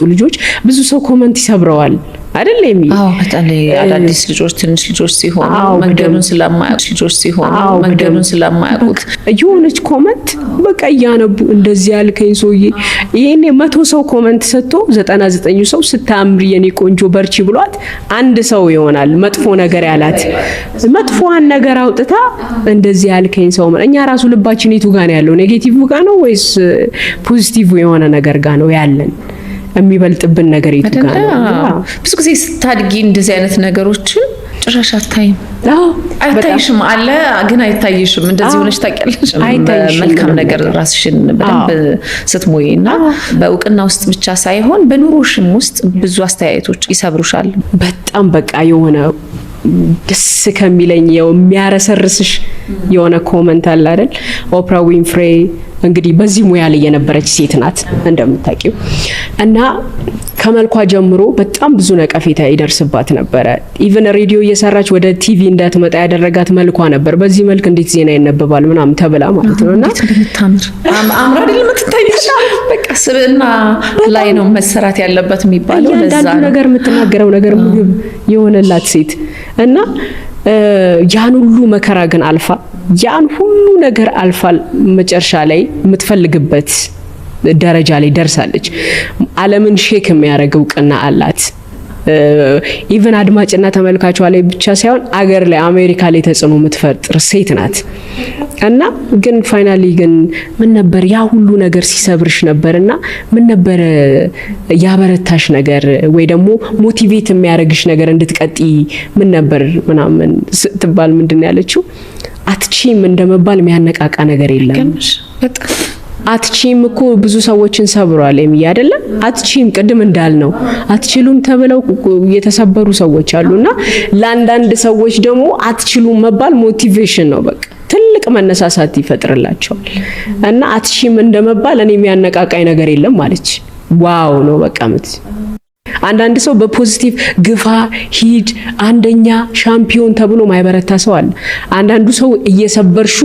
ልጆች ብዙ ሰው comment ይሰብረዋል አይደል? የሚ አዎ፣ በተለይ አዳዲስ ልጆች፣ ትንሽ ልጆች ሲሆኑ መንገዱን ስለማያውቁት፣ ልጆች ሲሆኑ መንገዱን ስለማያውቁት። የሆነች comment በቃ እያነቡ እንደዚህ ያልከኝ ሰውዬ፣ ይሄኔ 100 ሰው comment ሰጥቶ 99ኙ ሰው ስታምሪ፣ የኔ ቆንጆ፣ በርቺ ብሏት አንድ ሰው ይሆናል መጥፎ ነገር ያላት። መጥፎዋን ነገር አውጥታ እንደዚህ ያልከኝ ሰው። እኛ ራሱ ልባችን የቱ ጋር ነው ያለው? Negative ጋር ነው ወይስ positive የሆነ ነገር ጋር ነው ያለን? የሚበልጥብን ነገር የቱ ጋር ነው? ብዙ ጊዜ ስታድጊ እንደዚህ አይነት ነገሮችን ጭራሽ አታይም። አይታይሽም። አለ ግን አይታይሽም። እንደዚህ ሆነሽ ታውቂያለሽ። መልካም ነገር ራስሽን በደንብ ስትሞይ እና በእውቅና ውስጥ ብቻ ሳይሆን በኑሮሽም ውስጥ ብዙ አስተያየቶች ይሰብሩሻል። በጣም በቃ የሆነ ደስ ከሚለኝ የሚያረሰርስሽ የሆነ comment አለ አይደል? ኦፕራ ዊንፍሬ እንግዲህ በዚህ ሙያ ላይ የነበረች ሴት ናት እንደምታውቂው፣ እና ከመልኳ ጀምሮ በጣም ብዙ ነቀፌታ ይደርስባት ነበረ። Even ሬዲዮ እየሰራች ወደ ቲቪ እንዳትመጣ ያደረጋት መልኳ ነበር። በዚህ መልክ እንዴት ዜና ይነበባል ምናምን ተብላ ማለት ነው። እና እንደምታምር አምራ አይደል የምትታይሽ? በቃ ስብዕና ላይ ነው መሰራት ያለበት የሚባለው። እያንዳንዱ ነገር፣ የምትናገረው ነገር ምግብ የሆነላት ሴት እና ያን ሁሉ መከራ ግን አልፋ፣ ያን ሁሉ ነገር አልፋ መጨረሻ ላይ የምትፈልግበት ደረጃ ላይ ደርሳለች። ዓለምን shake የሚያደርግ እውቅና አላት። Even አድማጭና ተመልካቿ ላይ ብቻ ሳይሆን አገር ላይ፣ አሜሪካ ላይ ተጽዕኖ የምትፈጥር ሴት ናት። እና ግን finally ግን ምን ነበር ያ ሁሉ ነገር ሲሰብርሽ ነበር እና ምን ነበር ያበረታሽ ነገር ወይ ደግሞ motivate የሚያደርግሽ ነገር እንድትቀጥይ ምን ነበር ምናምን ስትባል ምንድን ነው ያለችው? አትችይም እንደመባል የሚያነቃቃ ነገር የለም። አትችይም እኮ ብዙ ሰዎችን ሰብሯል። የሚያ አይደለም አትችይም፣ ቅድም እንዳልነው አትችሉም ተብለው የተሰበሩ ሰዎች አሉና ለአንዳንድ ሰዎች ደግሞ አትችሉም መባል motivation ነው፣ በቃ ትልቅ መነሳሳት ይፈጥርላቸዋል። እና አትችይም እንደመባል እኔ የሚያነቃቃኝ ነገር የለም አለች። Wow ነው በቃ ምት አንዳንድ ሰው በ positive ግፋ፣ ሂድ፣ አንደኛ፣ ሻምፒዮን ተብሎ ማይበረታ ሰው አለ። አንዳንዱ ሰው እየሰበርሹ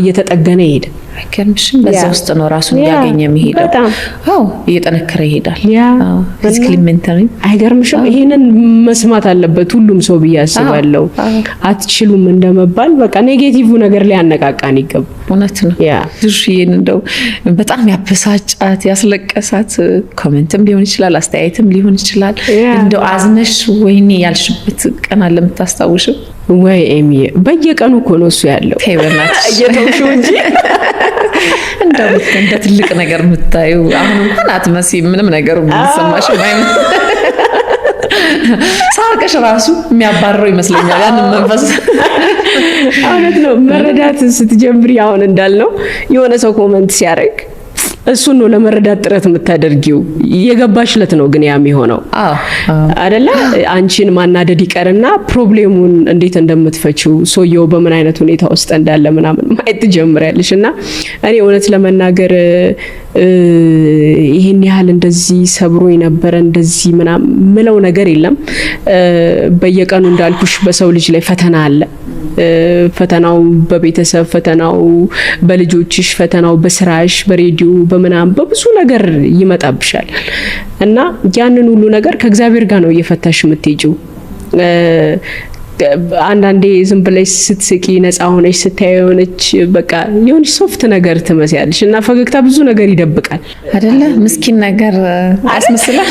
እየተጠገነ ይሄድ። አይገርምሽም? በዛ ውስጥ ነው ራሱን እያገኘ የሚሄደው። አዎ፣ እየጠነከረ ይሄዳል። Physically, mentally። አይገርምሽም? ይሄንን መስማት አለበት ሁሉም ሰው ብዬ አስባለሁ። አትችሉም እንደመባል በቃ negative ነገር ሊያነቃቃን ይገባል። እውነት ነው። ይህን እንደው በጣም ያበሳጫት፣ ያስለቀሳት comment ም ሊሆን ይችላል፣ አስተያየትም ሊሆን ይችላል። እንደው አዝነሽ ወይኔ ያልሽበት ቀን አለ የምታስታውሽው? ወይ ኤሚ፣ በየቀኑ እኮ ነው እሱ ያለው። ተይ በእናትሽ። እየተውሽው እንጂ። እንደው እንደ ትልቅ ነገር የምታዩ አሁን እንኳን አትመሲም። ምንም ነገሩ የሚሰማሽም ሳቅሽ ራሱ የሚያባርረው ይመስለኛል ያንን መንፈስ። እውነት ነው። መረዳት ስትጀምሪ አሁን እንዳልነው የሆነ ሰው comment ሲያደርግ እሱን ነው ለመረዳት ጥረት የምታደርጊው። የገባሽለት ነው ግን ያ የሚሆነው አይደለ? አንቺን ማናደድ ይቀርና problem ኡን እንዴት እንደምትፈችው፣ ሰውየው በምን አይነት ሁኔታ ውስጥ እንዳለ ምናምን ማየት ትጀምሪያለሽ። እና እኔ እውነት ለመናገር ይሄን ያህል እንደዚህ ሰብሮ የነበረ እንደዚህ ምናምን ምለው ነገር የለም። በየቀኑ እንዳልኩሽ በሰው ልጅ ላይ ፈተና አለ። ፈተናው በቤተሰብ፣ ፈተናው በልጆችሽ፣ ፈተናው በስራሽ፣ በሬዲዮ፣ በምናምን በብዙ ነገር ይመጣብሻል እና ያንን ሁሉ ነገር ከእግዚአብሔር ጋር ነው እየፈታሽ የምትሄጂው። አንዳንዴ ዝም ብለሽ ስትስቂ፣ ነፃ ሆነሽ ስታዪ የሆነች በቃ የሆነች soft ነገር ትመስያለሽ እና ፈገግታ ብዙ ነገር ይደብቃል። አይደለ? ምስኪን ነገር አያስመስልም።